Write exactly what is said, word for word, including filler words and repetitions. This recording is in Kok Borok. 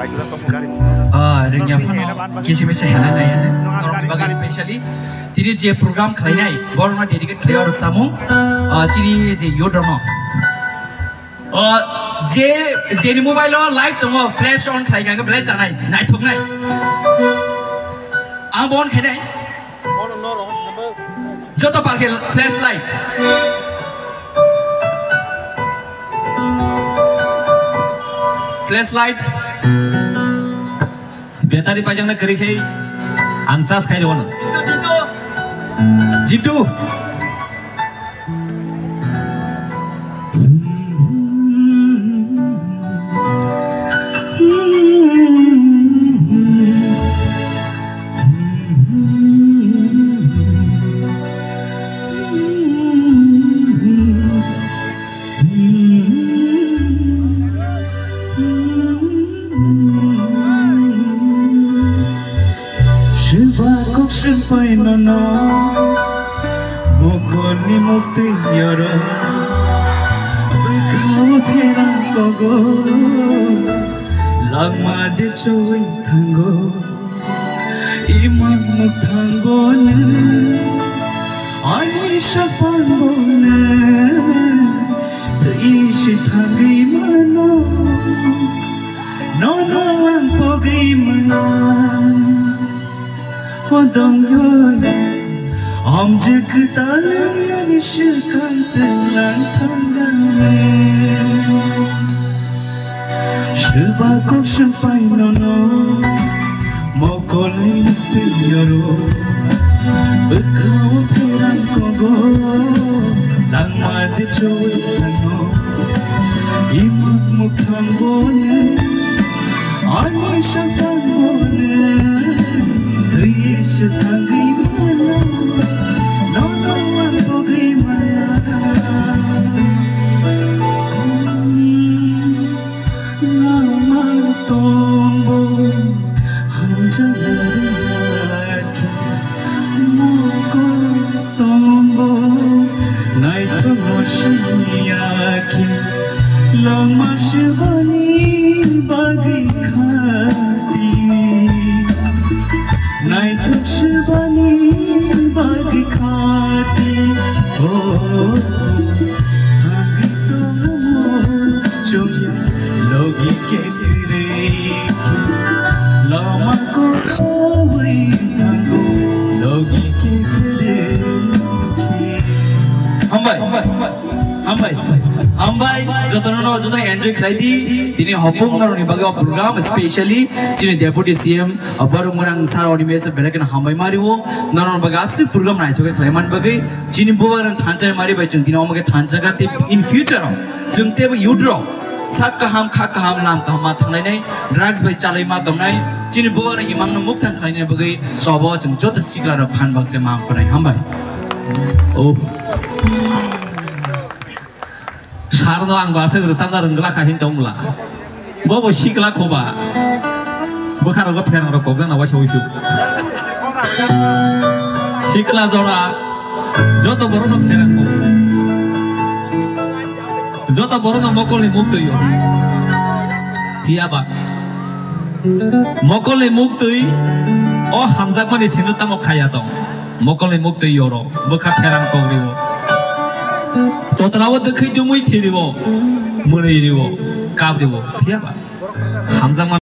Ah, rengya phano kisi misi hena nai hene. Norokni bagwi specially tini je program khlainai, borokno dedicate khlai aro samung, ah, chini je youth rokno. Ah, je, jeni mobile o light tongo, flash on khlai kha belai chanai, naithoknai. Ang bo on khainai. Joto palkhe flashlight. Flashlight. Battery paijak na kwrwi khai ang charge khai rw no. Jitu, jitu. Jitu. Swba kok swngpai nono, mokolni muktwi yoro. Bwkhao pherang kogo, langma de choi thango. Imang muktang bono, ani sapang bono, twi se thangwi mano. Nono ang pogwi mano. Hodong yoi, amjwk kwtal yani swkang tenglang thangani. Swba kok swngpai nono, mokolni twi yoro. Bwkhao pherang kogo, langma de choi thango. Imang muktang bono, ani sapang bono, twi se thangwi mano, nono ang pogwi maya. Lama tongbo hamjaknai. Mokol tongbo naithokno siniya khe, langma swbani bagwi khati. Naithok swbani bagwi khati. Oh, thangwi tongmo chukya logi khe. Lama kowi thango, logi kekere. Hambai, hambai, hambai. Jotono, jotono enjoy khlai di. Tini hopung norokni bagwi o program, specially chini Deputy C M, Barumung Sir Animesh belai kheno hambai ma rio. Norokni bagwi aswk program naithok khe khlai man bagwi. Chini bubagrang thansa mari bai chwng tini omo khe thansa kha tei in future o chwng teibo youth rok sak kaham, kha kaham, lam kaham ma thanglainai, drugs bai chalaima tongnai, chini bubagrang imangno muktang khlaina bagwi sobo chwng joto sikla rok phan bakse ma ongkhornai. Hambai. Oh. Sarno ang bo aswk rwchapna rwngwlakha hini tongmwla. Bo bo sikla khoba. Bwkha rogo pherang rok kokjakna waisa uisu. Sikla jora joto borokno pherang kok. Joto borokno mokolni muktwi o. Phiya ba. Mokolni muktwi o hamjakmani sino tamo khaya tong. Mokolni muktwi yoro, bwkha pherang kok rio. Totra o dwkhwi dumwi thi rio, mwnwi rio, kap rio, phiya ba? Hamjakma